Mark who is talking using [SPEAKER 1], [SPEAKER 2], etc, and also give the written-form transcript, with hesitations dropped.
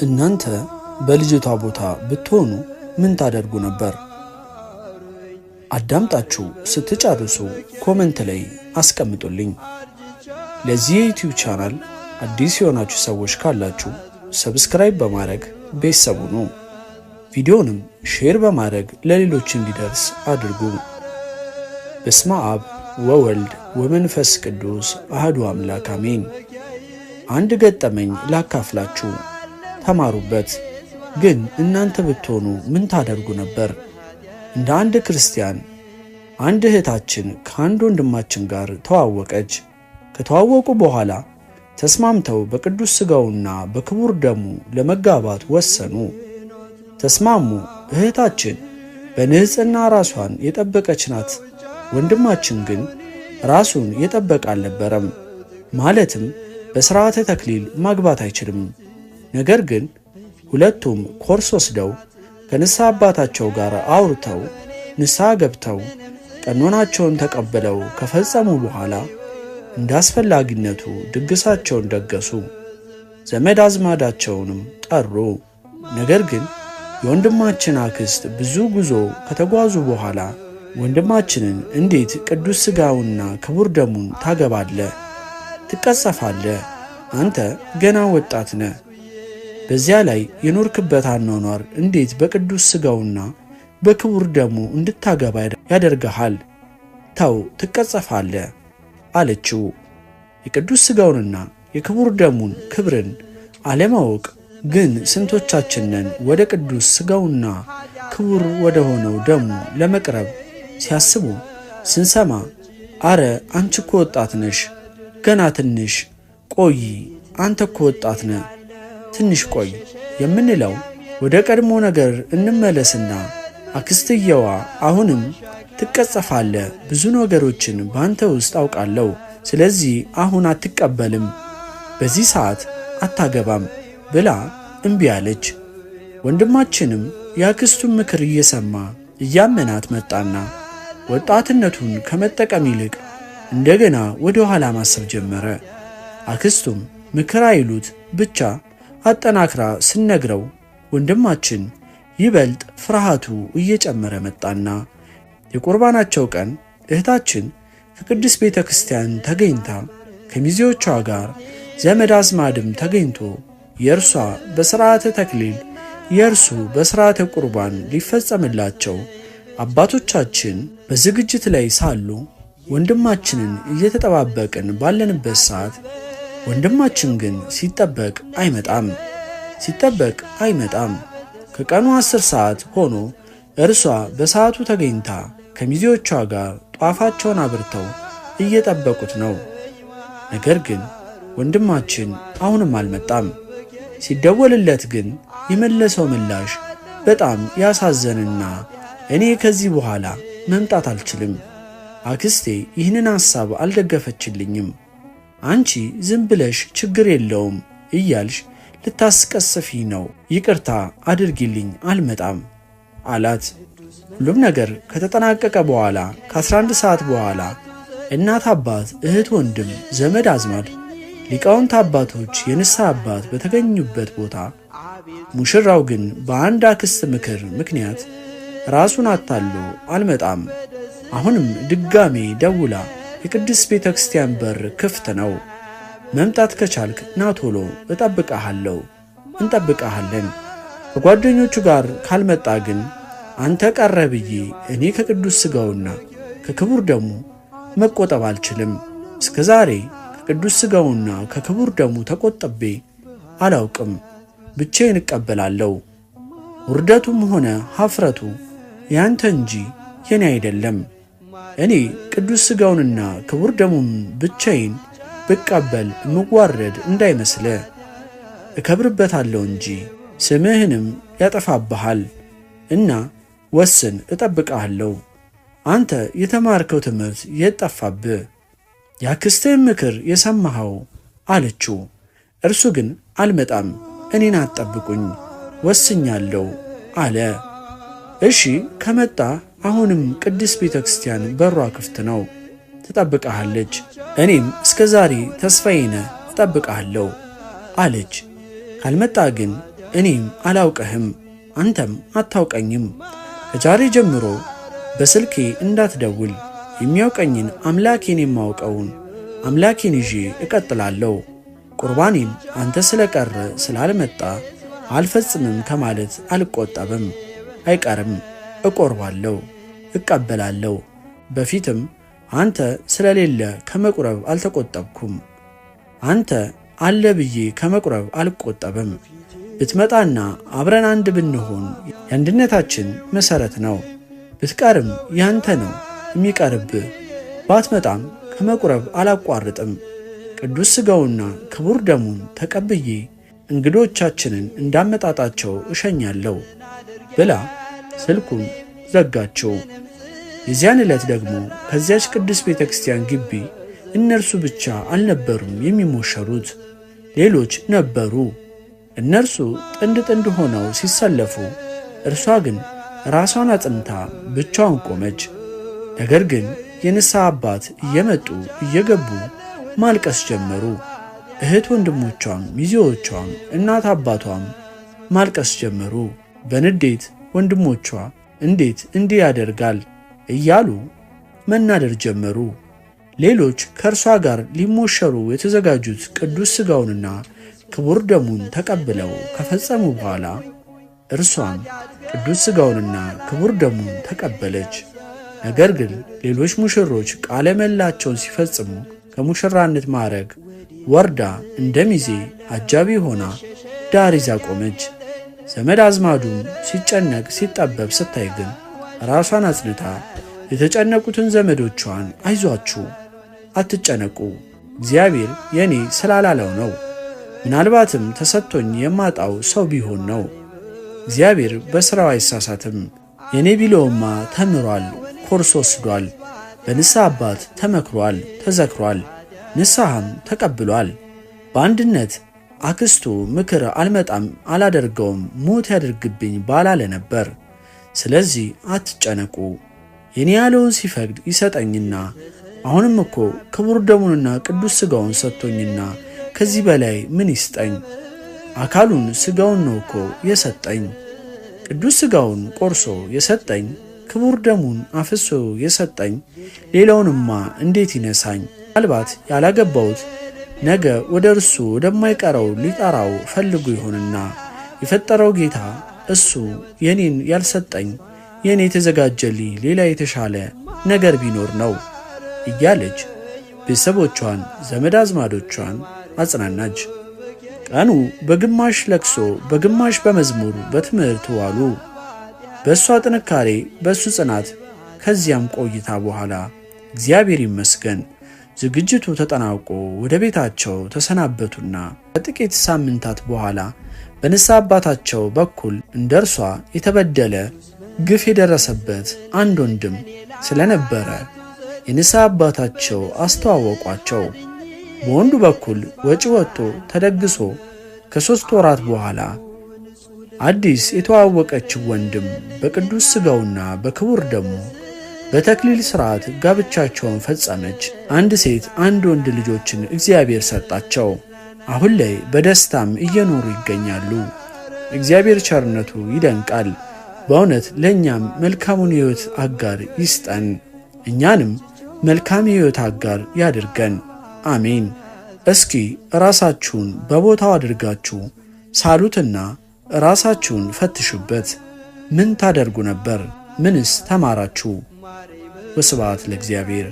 [SPEAKER 1] እናንተ በልጅቷ ቦታ ብትሆኑ ምን ታደርጉ ነበር? አዳምጣችሁ ስትጨርሱ comment ላይ አስቀምጡልኝ። ለዚህ የ YouTube channel አዲስ የሆናችሁ ሰዎች ካላችሁ subscribe በማድረግ ቤተሰብ ሁኑ። ቪዲዮንም share በማድረግ ለሌሎች እንዲደርስ አድርጉ። በስመ አብ ወወልድ ወመንፈስ ቅዱስ አህዱ አምላክ አሜን። አንድ ገጠመኝ ላካፍላችሁ፣ ተማሩበት። ግን እናንተ ብትሆኑ ምን ታደርጉ ነበር? እንደ አንድ ክርስቲያን አንድ እህታችን ከአንድ ወንድማችን ጋር ተዋወቀች። ከተዋወቁ በኋላ ተስማምተው በቅዱስ ሥጋውና በክቡር ደሙ ለመጋባት ወሰኑ። ተስማሙ። እህታችን በንጽሕና ራሷን የጠበቀች ናት። ወንድማችን ግን ራሱን የጠበቀ አልነበረም። ማለትም በሥርዓተ ተክሊል ማግባት አይችልም። ነገር ግን ሁለቱም ኮርስ ወስደው ከንስሐ አባታቸው ጋር አውርተው ንስሐ ገብተው ቀኖናቸውን ተቀብለው ከፈጸሙ በኋላ እንደ አስፈላጊነቱ ድግሳቸውን ደገሱ። ዘመድ አዝማዳቸውንም ጠሩ። ነገር ግን የወንድማችን አክስት ብዙ ጉዞ ከተጓዙ በኋላ ወንድማችንን እንዴት ቅዱስ ሥጋውና ክቡር ደሙን ታገባለህ? ትቀጸፋለህ? አንተ ገና ወጣት ነህ። በዚያ ላይ የኖርክበት አኗኗር እንዴት በቅዱስ ሥጋውና በክቡር ደሙ እንድታገባ ያደርግሃል? ተው፣ ትቀጸፋለህ አለችው። የቅዱስ ሥጋውንና የክቡር ደሙን ክብርን አለማወቅ ግን ስንቶቻችን ነን ወደ ቅዱስ ሥጋውና ክቡር ወደ ሆነው ደሙ ለመቅረብ ሲያስቡ ስንሰማ፣ አረ አንቺ እኮ ወጣት ነሽ፣ ገና ትንሽ ቆይ፣ አንተ እኮ ወጣት ነህ፣ ትንሽ ቆይ የምንለው? ወደ ቀድሞ ነገር እንመለስና አክስትየዋ አሁንም ትቀጸፋለህ፣ ብዙ ነገሮችን በአንተ ውስጥ አውቃለሁ፣ ስለዚህ አሁን አትቀበልም፣ በዚህ ሰዓት አታገባም ብላ እምቢ አለች። ወንድማችንም የአክስቱን ምክር እየሰማ እያመናት መጣና ወጣትነቱን ከመጠቀም ይልቅ እንደገና ወደ ኋላ ማሰብ ጀመረ። አክስቱም ምክር አይሉት ብቻ አጠናክራ ስነግረው ወንድማችን ይበልጥ ፍርሃቱ እየጨመረ መጣና የቁርባናቸው ቀን እህታችን ከቅድስት ቤተ ክርስቲያን ተገኝታ ከሚዜዎቿ ጋር ዘመድ አዝማድም ተገኝቶ የእርሷ በሥርዓተ ተክሊል የእርሱ በሥርዓተ ቁርባን ሊፈጸምላቸው አባቶቻችን በዝግጅት ላይ ሳሉ ወንድማችንን እየተጠባበቅን ባለንበት ሰዓት ወንድማችን ግን ሲጠበቅ አይመጣም፣ ሲጠበቅ አይመጣም። ከቀኑ 10 ሰዓት ሆኖ እርሷ በሰዓቱ ተገኝታ ከሚዜዎቿ ጋር ጧፋቸውን አብርተው እየጠበቁት ነው። ነገር ግን ወንድማችን አሁንም አልመጣም። ሲደወልለት ግን የመለሰው ምላሽ በጣም ያሳዘንና እኔ ከዚህ በኋላ መምጣት አልችልም፣ አክስቴ ይህንን ሐሳብ አልደገፈችልኝም፣ አንቺ ዝም ብለሽ ችግር የለውም እያልሽ ልታስቀስፊ ነው፣ ይቅርታ አድርጊልኝ፣ አልመጣም አላት። ሁሉም ነገር ከተጠናቀቀ በኋላ ከ11 ሰዓት በኋላ እናት አባት፣ እህት ወንድም፣ ዘመድ አዝማድ፣ ሊቃውንት አባቶች፣ የንስሐ አባት በተገኙበት ቦታ ሙሽራው ግን በአንድ አክስት ምክር ምክንያት ራሱን አታሎ አልመጣም። አሁንም ድጋሜ ደውላ የቅድስት ቤተ ክርስቲያን በር ክፍት ነው፣ መምጣት ከቻልክ ና ቶሎ፣ እጠብቅሃለሁ፣ እንጠብቅሃለን። ከጓደኞቹ ጋር ካልመጣ ግን አንተ ቀረ ብዬ እኔ ከቅዱስ ሥጋውና ከክቡር ደሙ መቆጠብ አልችልም። እስከ ዛሬ ከቅዱስ ሥጋውና ከክቡር ደሙ ተቆጥቤ አላውቅም። ብቻዬን እቀበላለሁ። ውርደቱም ሆነ ኀፍረቱ ያንተ እንጂ የኔ አይደለም። እኔ ቅዱስ ሥጋውንና ክቡር ደሙን ብቻዬን ብቀበል እምዋረድ እንዳይመስልህ፣ እከብርበታለሁ እንጂ ስምህንም ያጠፋብሃል እና ወስን፣ እጠብቅሃለሁ። አንተ የተማርከው ትምህርት የት ጠፋብህ? የአክስትህን ምክር የሰማኸው አለችው። እርሱ ግን አልመጣም፣ እኔን አትጠብቁኝ፣ ወስኛለሁ አለ። እሺ ከመጣ አሁንም ቅድስት ቤተ ክርስቲያን በሯ ክፍት ነው፣ ትጠብቅሃለች። እኔም እስከ ዛሬ ተስፋዬ ነህ፣ እጠብቅሃለሁ አለች። ካልመጣ ግን እኔም አላውቅህም፣ አንተም አታውቀኝም። ከዛሬ ጀምሮ በስልኬ እንዳትደውል። የሚያውቀኝን አምላኬን የማውቀውን አምላኬን ይዤ እቀጥላለሁ። ቁርባኔን አንተ ስለቀረ ስላልመጣ አልፈጽምም ከማለት አልቆጠብም። አይቀርም፣ እቆርባለሁ፣ እቀበላለሁ። በፊትም አንተ ስለሌለ ከመቁረብ አልተቆጠብኩም። አንተ አለ ብዬ ከመቁረብ አልቆጠብም። ብትመጣና አብረን አንድ ብንሆን የአንድነታችን መሠረት ነው። ብትቀርም ያንተ ነው የሚቀርብህ። ባትመጣም ከመቁረብ አላቋርጥም። ቅዱስ ሥጋውና ክቡር ደሙን ተቀብዬ እንግዶቻችንን እንዳመጣጣቸው እሸኛለሁ ብላ ስልኩን ዘጋችው። የዚያን ዕለት ደግሞ ከዚያች ቅድስት ቤተ ክርስቲያን ግቢ እነርሱ ብቻ አልነበሩም የሚሞሸሩት፣ ሌሎች ነበሩ። እነርሱ ጥንድ ጥንድ ሆነው ሲሰለፉ፣ እርሷ ግን ራሷን አጽንታ ብቻዋን ቆመች። ነገር ግን የንስሐ አባት እየመጡ እየገቡ ማልቀስ ጀመሩ። እህት ወንድሞቿም፣ ሚዜዎቿም፣ እናት አባቷም ማልቀስ ጀመሩ። በንዴት ወንድሞቿ እንዴት እንዲህ ያደርጋል እያሉ መናደር ጀመሩ። ሌሎች ከእርሷ ጋር ሊሞሸሩ የተዘጋጁት ቅዱስ ሥጋውንና ክቡር ደሙን ተቀብለው ከፈጸሙ በኋላ እርሷም ቅዱስ ሥጋውንና ክቡር ደሙን ተቀበለች። ነገር ግን ሌሎች ሙሽሮች ቃለ መላቸውን ሲፈጽሙ ከሙሽራነት ማዕረግ ወርዳ እንደ ሚዜ አጃቢ ሆና ዳር ይዛ ቆመች። ዘመድ አዝማዱም ሲጨነቅ ሲጠበብ ስታይ ግን ራሷን አጽንታ የተጨነቁትን ዘመዶቿን አይዟችሁ፣ አትጨነቁ፣ እግዚአብሔር የኔ ስላላለው ነው። ምናልባትም ተሰጥቶኝ የማጣው ሰው ቢሆን ነው። እግዚአብሔር በሥራው አይሳሳትም። የኔ ቢለውማ ተምሯል፣ ኮርስ ወስዷል፣ በንስሐ አባት ተመክሯል፣ ተዘክሯል፣ ንስሐም ተቀብሏል። በአንድነት አክስቱ ምክር አልመጣም አላደርገውም ሞት ያደርግብኝ ባላለ ነበር። ስለዚህ አትጨነቁ፣ የኔ ያለውን ሲፈቅድ ይሰጠኝና አሁንም እኮ ክቡር ደሙንና ቅዱስ ሥጋውን ሰጥቶኝና ከዚህ በላይ ምን ይስጠኝ? አካሉን ሥጋውን ነው እኮ የሰጠኝ። ቅዱስ ሥጋውን ቆርሶ የሰጠኝ፣ ክቡር ደሙን አፍሶ የሰጠኝ፣ ሌላውንማ እንዴት ይነሳኝ? ምናልባት ያላገባሁት ነገ ወደ እርሱ ወደማይቀረው ሊጠራው ፈልጎ ይሆንና የፈጠረው ጌታ እሱ የኔን ያልሰጠኝ የኔ የተዘጋጀልኝ ሌላ የተሻለ ነገር ቢኖር ነው እያለች ቤተሰቦቿን ዘመድ አዝማዶቿን አጽናናች። ቀኑ በግማሽ ለቅሶ በግማሽ በመዝሙር በትምህርት ዋሉ። በእሷ ጥንካሬ በእሱ ጽናት። ከዚያም ቆይታ በኋላ እግዚአብሔር ይመስገን ዝግጅቱ ተጠናቆ ወደ ቤታቸው ተሰናበቱና ከጥቂት ሳምንታት በኋላ በንስሐ አባታቸው በኩል እንደ እርሷ የተበደለ ግፍ የደረሰበት አንድ ወንድም ስለነበረ የንስሐ አባታቸው አስተዋወቋቸው። በወንዱ በኩል ወጪ ወጥቶ ተደግሶ ከ3 ወራት በኋላ አዲስ የተዋወቀችው ወንድም በቅዱስ ሥጋውና በክቡር ደሙ በተክሊል ሥርዓት ጋብቻቸውን ፈጸመች። አንድ ሴት አንድ ወንድ ልጆችን እግዚአብሔር ሰጣቸው። አሁን ላይ በደስታም እየኖሩ ይገኛሉ። እግዚአብሔር ቸርነቱ ይደንቃል። በእውነት ለእኛም መልካሙን የሕይወት አጋር ይስጠን፣ እኛንም መልካም የሕይወት አጋር ያድርገን። አሜን። እስኪ ራሳችሁን በቦታው አድርጋችሁ ሳሉትና ራሳችሁን ፈትሹበት። ምን ታደርጉ ነበር? ምንስ ተማራችሁ? ወስብሐት ለእግዚአብሔር።